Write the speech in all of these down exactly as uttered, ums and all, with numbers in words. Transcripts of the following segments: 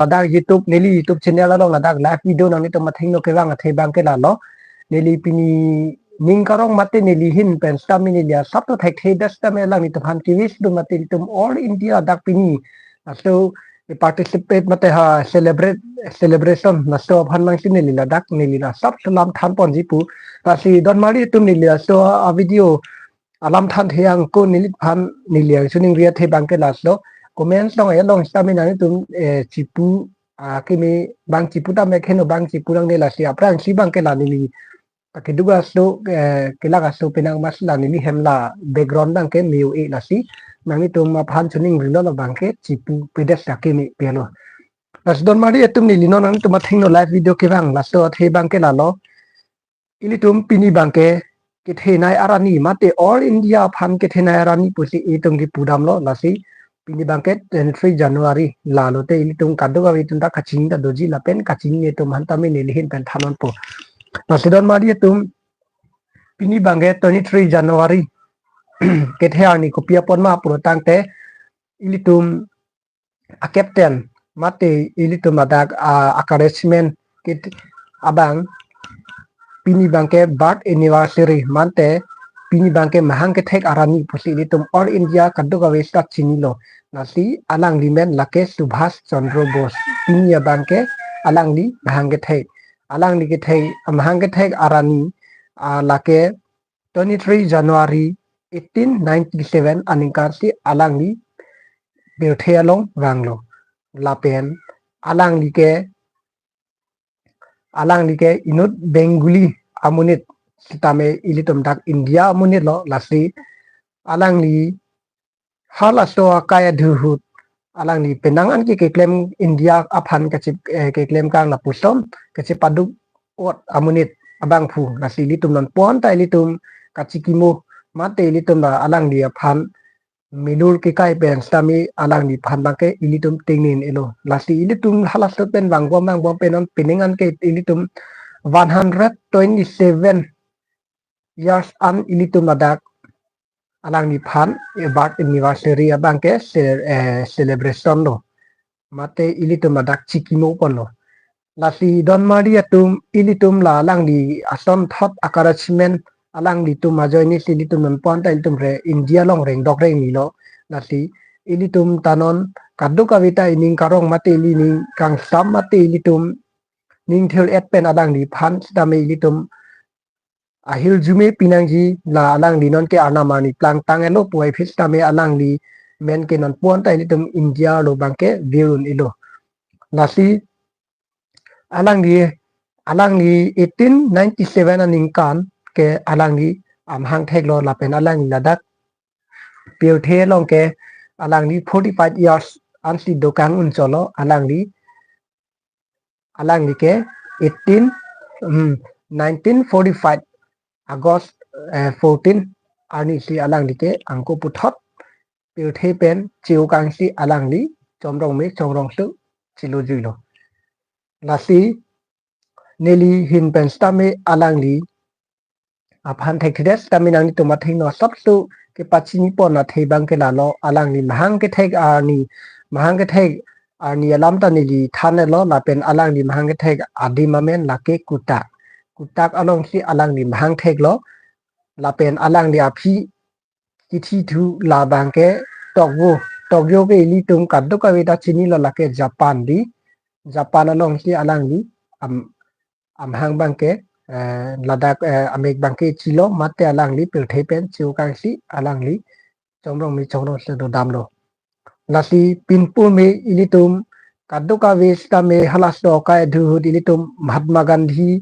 ladak YouTube, neli YouTube channel along ladak live video nanglitum athengno kevang athe abangke lalo. Neli pini ning karong mate neli ahin pen sitame neli asap to thekthe det sitame alanglitum aphan kewish do mate ilitum all India ladak pini laso participate mate ha celebrate celebration laso aphan nangsi neli ladak neli asap selam thanpon ji pu. Lasi don mari atum neli laso a video alam than theyang ko neliphan neli ang suning ria the abangke laso comments along along sitame nanglitum eh, chipu akimi bang chipu tame kheno bang chipu nangne lasi aphrangsi abangke la neli akeduga so eh, kelak aso penang mas la neli hem la background abangke miu e lasi nanglitum aphan suning rilo lo abangke chipu pedet akimi pelo. Lasi don mari atum neli non nanglitum athengno live video kevang laso athe abangke lalo. Ilitum pini abangke kethenei arni mate all India aphan kethenei arni pusi itum kipudamlo lasi pini abangke twenty-three January lalo te ilitum kadokave atum ta kachini ta doji lapen kachini atum aphan tame neli ahin pen thanonpo. Lasi don mari atum pini abangke twenty-three January kethe arni kopi apot ma pulotangte ilitum a captain mate ilitum ladak a encouragement kit abang pini abangke birth anniversary mate pini abangke mahang kethek arni pusi ilitum all India kadokave sita chinilo. Lasi alangli amen lake Subhash Chandra Bose. Pini abangke alangli mahang kethek. Alangli kethek mahang kethek arni ah, lake twenty-three January eighteen ninety-seven aningkan si alangli birthe along vanglo. Lapen alangli ke alangli ke inut Bengali amonit sitame ilitum dak India amonit lo lasi alangli halaso akai adhu ahut alangli penang an ke keklem India aphan kachip eh, keklem kang lapuson kachipaduk ot amonit abangphu lasi ilitum non pon ta ilitum kachikimo mate ilitum la alangli aphan milur kekai pen sitame alangliphan abangke ilitum tingnin elo. Lasi ilitum halaso pen vangbom vangbom pen non penang an ke ilitum one hundred twenty-seven years an ilitum ladak alangliphan birth anniversary abangke ce- eh, celebration lo. Mate ilitum ladak chikimo ponlo. Lasi don mari atum ilitum la alangli asonthot encouragement alanglitum ajoine si ilitum non pon ta ilitum re India along rengdok rengnilo. Lasi ilitum ta non kadokave ta ining karong mate ili ning kangsam mate ilitum ning thir et pen alangliphan sitame ilitum ahirjume pinangji la alangli non ke arnam arni plangtang elo puvoiphit sitame alangli amen ke non pon ta ilitum India arlo abangke virun elo. Lasi alangli alangli eighteen ninety-seven aningkan ke alangli amahang theklo lapen alangli ladak pirthe along ke alangli forty-five years ansi dokang uncholo alangli alangli ke eighteen um, nineteen forty-five August eh, fourteen arni si alangli ke angko puthot pirthe pen chiu kangsi alangli chomrong me chomrong su chilu juilo. Lasi neli ahin pen sitame alangli aphan thekthedet sitame nanglitum athengno asap su kepachini pon athe abangke lalo alangli mahang kethek arni mahang kethek arni alam ta neli than elo lapen alangli mahang kethek adim amen lake Cuttack. Cuttack along si alangli mahang theklo lapen alangli aphi kithi thu labangke Tokyo. Tokyo ke ilitum kadokave ta chinilo lake Japan di. Japan along si alangli am, amahang abangke eh, ladak eh, amek abangke chilo mate alangli pirthe pen chiu kangsi alangli chomrong me chomrong se dodamlo. Lasi pinpo me ilitum kadokave sitame halaso akai adhu ahut ilitum Mahatma Gandhi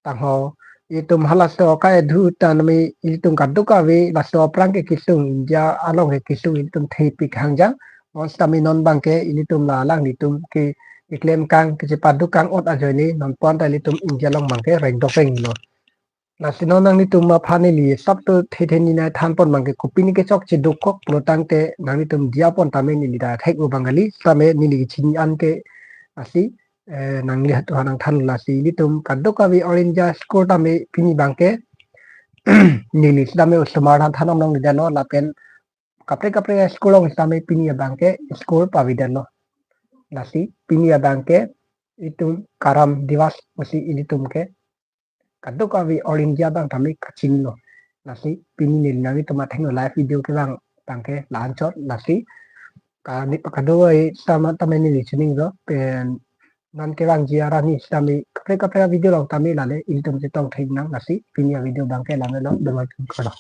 tangho ilitum halaso akai adhu ahut tame ilitum kadokave laso aphrang ke kesung India along ke kesung ilitum thepik hangjang. Bonsitame non abangke ilitum la alanglitum ke keklem kang kechipaduk kang ot ajoine non pon ta ilitum India along abangke rengdok renglo. Lasi non nanglitum aphan neli asap to thethe nina than pon abangke kopine kechok chidukok pulotangte nanglitum diya pon tame neli ta thek-o abang kali sitame neli chini an ke lasi eh, nangli hatu hanang than lasi ilitum kadokave All India school tame pini abangke neli sitame osomar than than ong nong dano lapen kaprek kaprek school along sitame pini abangke school pavidano. Lasi pini abang ke itum Karam Divas pusi ilitum ke kadokave All India abang tame kachinilo. Lasi pini neli nanglitum athengno live video kevang abang ke la-anchot. Lasi ka-, kadokave tama tame neli chinilo pen non kevangji arni sitame kaprek kaprek video along tame lale ilitum chetong thek nang. Lasi pini avideo abang ke la-anlo, dolang kardom.